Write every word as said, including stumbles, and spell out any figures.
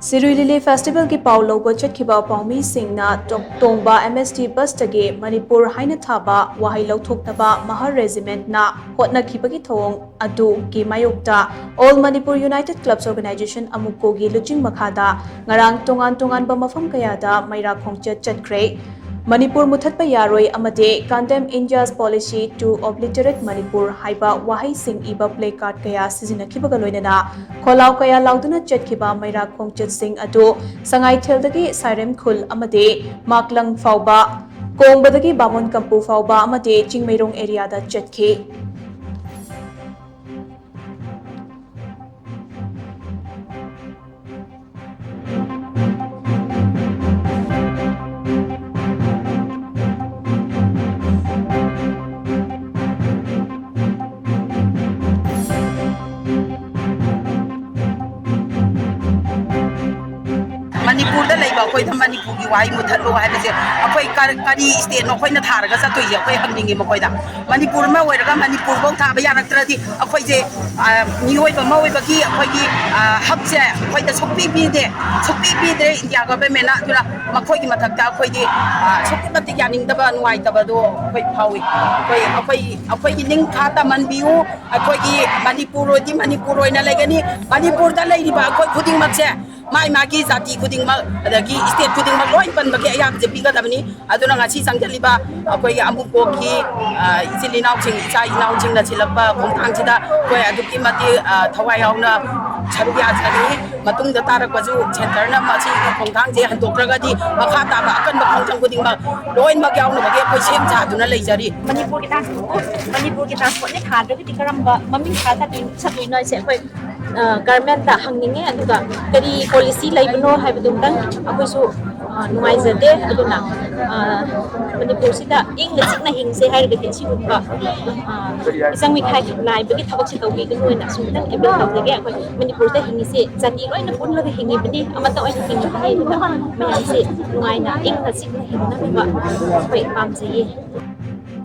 ꯁꯤꯔꯨꯏ ꯂꯤꯂꯤ ꯐꯦꯁꯇꯤꯚꯦꯜꯒꯤ ꯄꯥꯎ ꯂꯧꯕ ꯆꯠꯈꯤꯕ ꯄꯥꯎꯃꯤꯁꯤꯡꯅ ꯇꯣ-, ꯇꯣꯡꯕ ꯑꯦꯝ ꯑꯦꯁ ꯇꯤ ꯕꯁꯇꯒꯤ ꯃꯅꯤꯄꯨꯔ ꯍꯥꯏꯅ ꯊꯥꯕ ꯋꯥꯍꯩ ꯂꯧꯊꯣꯛꯅꯕ ꯃꯍꯔ ꯔꯦꯖꯤꯃꯦꯟꯠꯅ ꯍꯣꯠꯅꯈꯤꯕꯒꯤ ꯊꯧꯑꯣꯡ ꯑꯗꯨꯒꯤ ꯃꯥꯌꯣꯛꯇ All Manipur United Clubs Organization, ꯑꯃꯨꯀꯣꯒꯤ ꯂꯨꯆꯤꯡ ꯃꯈꯥꯗ ꯉꯔꯥꯡ ꯇꯣꯉꯥꯟ ꯇꯣꯉꯥꯟꯕ ꯃꯐꯝ ꯀꯌꯥꯗ ꯃꯩꯔꯥ ꯈꯣꯡꯆꯠ ꯆꯠꯈ꯭ꯔꯦ꯫ ꯃꯅꯤꯄꯨꯔ ꯃꯨꯊꯠꯄ ꯌꯥꯔꯣꯏ ꯑꯃꯗꯤ Condemn India's Policy to Obliterate Manipur ꯍꯥꯏꯕ ꯋꯥꯍꯩꯁꯤꯡ ꯏꯕ placard ꯀꯌꯥ ꯁꯤꯖꯤꯟꯅꯈꯤꯕꯒ ꯂꯣꯏꯅꯅ ꯈꯣꯜꯂꯥꯎ ꯀꯌꯥ ꯂꯥꯎꯗꯨꯅ ꯆꯠꯈꯤꯕ ꯃꯩꯔꯥ ꯈꯣꯡꯆꯠꯁꯤꯡ ꯑꯗꯨ ꯁꯉꯥꯏꯊꯦꯜꯗꯒꯤ ꯁꯥꯏꯔꯦꯝ ꯈꯨꯜ ꯑꯃꯗꯤ ꯃꯥꯛꯂꯪ ꯐꯥꯎꯕ, ꯀꯣꯡꯕꯗꯒꯤ ꯕꯥꯃꯣꯟ ꯀꯝꯄꯨ ꯐꯥꯎꯕ ꯑꯃꯗꯤ ꯆꯤꯡꯃꯩꯔꯣꯡ area ꯗ ꯆꯠꯈꯤ꯫ ꯃꯅꯤꯄꯨꯔꯗ ꯂꯩꯕ ꯑꯩꯈꯣꯏꯗ ꯃꯅꯤꯄꯨꯔꯒꯤ ꯋꯥꯍꯩ ꯃꯨꯊꯠꯂꯣ ꯍꯥꯏꯕꯁꯦ ꯑꯩꯈꯣꯏ ꯀꯔ-, ꯀꯔꯤ state ꯅꯣ ꯑꯩꯈꯣꯏꯅ ꯊꯥꯔꯒ ꯆꯠꯇꯣꯏꯁꯦ? ꯑꯩꯈꯣꯏ ꯍꯪꯅꯤꯡꯉꯤ ꯃꯈꯣꯏꯗ꯫ ꯃꯅꯤꯄꯨꯔ ꯑꯃ ꯑꯣꯏꯔꯒ ꯃꯅꯤꯄꯨꯔꯐꯧ ꯊꯥꯕ ꯌꯥꯔꯛꯇ꯭ꯔꯗꯤ ꯑꯩꯈꯣꯏꯁꯦ, ꯑ, ꯃꯤꯑꯣꯏꯕ ꯑꯃ ꯑꯣꯏꯕꯒꯤ ꯑꯩꯈꯣꯏꯒꯤ, ꯑ, ꯍꯛꯁꯦ ꯑꯩꯈꯣꯏꯗ ꯁꯨꯛꯄꯤ ꯄꯤꯗꯦ, ꯁꯨꯛꯄꯤ ꯄꯤꯗ꯭ꯔꯦ ꯏꯟꯗꯤꯌꯥ government ꯅ꯫ ꯑꯗꯨꯅ ꯃꯈꯣꯏꯒꯤ ꯃꯊꯛꯇ ꯑꯩꯈꯣꯏꯗꯤ, ꯑ, ꯑꯁꯨꯛꯀꯤ ꯃꯇꯤꯛ ꯌꯥꯅꯤꯡꯗꯕ, ꯅꯨꯡꯉꯥꯏꯇꯕꯗꯣ ꯑꯩꯈꯣꯏ ꯐꯥꯎꯏ꯫ ꯑꯩꯈꯣꯏ, ꯑꯩꯈꯣꯏ, ꯑꯩꯈꯣꯏꯒꯤ ꯅꯤꯡꯊꯥ ꯇꯝꯍꯟꯕꯤꯌꯨ꯫ ꯑꯩꯈꯣꯏꯒꯤ ꯃꯅꯤꯄꯨꯔ ꯑꯣꯏꯗꯤ ꯃꯅꯤꯄꯨꯔ ꯑꯣꯏꯅ ꯂꯩꯒꯅꯤ꯫ ꯃꯅꯤꯄꯨꯔꯗ ꯂꯩꯔꯤꯕ ꯑꯩꯈꯣꯏ ꯈꯨꯗꯤꯡꯃꯛꯁꯦ ꯃꯥꯏ ꯃꯥꯒꯤ ꯖꯥꯇꯤ ꯈꯨꯗꯤꯡꯃꯛ, ꯑꯗꯒꯤ state ꯈꯨꯗꯤꯡꯃꯛ ꯂꯣꯏ ꯄꯟꯕꯒꯤ ꯑꯌꯥꯕꯁꯦ ꯄꯤꯒꯗꯕꯅꯤ꯫ ꯑꯗꯨꯅ ꯉꯁꯤ ꯆꯪꯁꯤꯜꯂꯤꯕ ꯑꯩꯈꯣꯏꯒꯤ ꯑꯃꯨꯛꯄꯣꯛꯀꯤ, ꯑ, ꯏꯆꯤꯜ ꯏꯅꯥꯎꯁꯤꯡ, ꯏꯆꯥ ꯏꯅꯥꯎꯁꯤꯡꯅ ꯁꯤꯜꯂꯛꯄ ꯈꯣꯡꯊꯥꯡꯁꯤꯗ ꯑꯩꯈꯣꯏ ꯑꯗꯨꯛꯀꯤ ꯃꯇꯤꯛ, ꯑ, ꯊꯋꯥꯏ ꯌꯥꯎꯅ ꯁꯔꯨꯛ ꯌꯥꯖꯔꯤ꯫ ꯃꯇꯨꯡꯗ ꯇꯥꯔꯛꯄꯁꯨ centre ꯅ ꯃꯁꯤꯒꯤ ꯈꯣꯡꯊꯥꯡꯁꯦ ꯍꯟꯗꯣꯛꯇ꯭ꯔꯒꯗꯤ ꯃꯈꯥ ꯇꯥꯕ ꯑꯀꯟꯕ ꯈꯣꯡꯖꯪ ꯈꯨꯗꯤꯡꯃꯛ ꯂꯣꯏꯅꯃꯛ ꯌꯥꯎꯅꯕꯒꯤ ꯑꯩꯈꯣꯏ ꯁꯦꯝ ꯁꯥꯗꯨꯅ ꯂꯩꯖꯔꯤ꯫ ꯃꯅꯤꯄꯨꯔꯒꯤ transport, ꯃꯅꯤꯄꯨꯔꯒꯤ transport ꯅ ꯊꯥꯗ꯭ꯔꯒꯗꯤ ꯀꯔꯝꯕ ꯃꯃꯤꯡ ꯊꯥ ꯆꯠꯇꯣꯏ-, ꯆꯠꯇꯣꯏꯅꯣ ꯍꯥꯏꯁꯦ ꯑꯩꯈꯣꯏ ꯑ, government ꯇ ꯍꯪꯅꯤꯡꯉꯦ꯫ ꯑꯗꯨꯒ ꯀꯔꯤ policy ꯂꯩꯕꯅꯣ ꯍꯥꯏꯕꯗꯨ ꯑꯃꯨꯛꯇꯪ ꯑꯩꯈꯣꯏꯁꯨ, ꯑ, ꯅꯨꯡꯉꯥꯏꯖꯗꯦ꯫ ꯑꯗꯨꯅ, ꯑ, ꯃꯅꯤꯄꯨꯔꯁꯤꯗ ꯏꯪꯅ ꯆꯤꯛꯅ ꯍꯤꯡꯁꯦ ꯍꯥꯏꯔꯒꯗꯤ ꯑꯁꯤꯒꯨꯝꯕ, ꯑ, ꯃꯤꯆꯪ ꯃꯤꯈꯥꯏ ꯅꯥꯏꯕꯒꯤ ꯊꯕꯛꯁꯦ ꯇꯧꯕꯤꯒꯅꯨ ꯍꯥꯏꯅ ꯑꯁꯨꯝꯇꯪ appeal ꯇꯧꯖꯒꯦ꯫ ꯑꯩꯈꯣꯏ ꯃꯅꯤꯄꯨꯔꯗ ꯍꯤꯡꯉꯤꯁꯤ ꯖꯥꯇꯤ ꯂꯣꯏꯅ ꯄꯨꯜꯂꯒ ꯍꯤꯡꯉꯤꯕꯅꯤ, ꯑꯃꯠꯇ ꯑꯣꯏꯅ ꯍꯤꯡꯉꯤꯕꯅꯤ꯫ ꯑꯗꯨꯅ ꯃꯌꯥꯝꯁꯤ ꯅꯨꯡꯉꯥꯏꯅ ꯏꯪꯅ ꯆꯤꯛꯅ ꯍꯤꯡꯅꯅꯕ ꯑꯩꯈꯣꯏ ꯄꯥꯝꯖꯩꯌꯦ꯫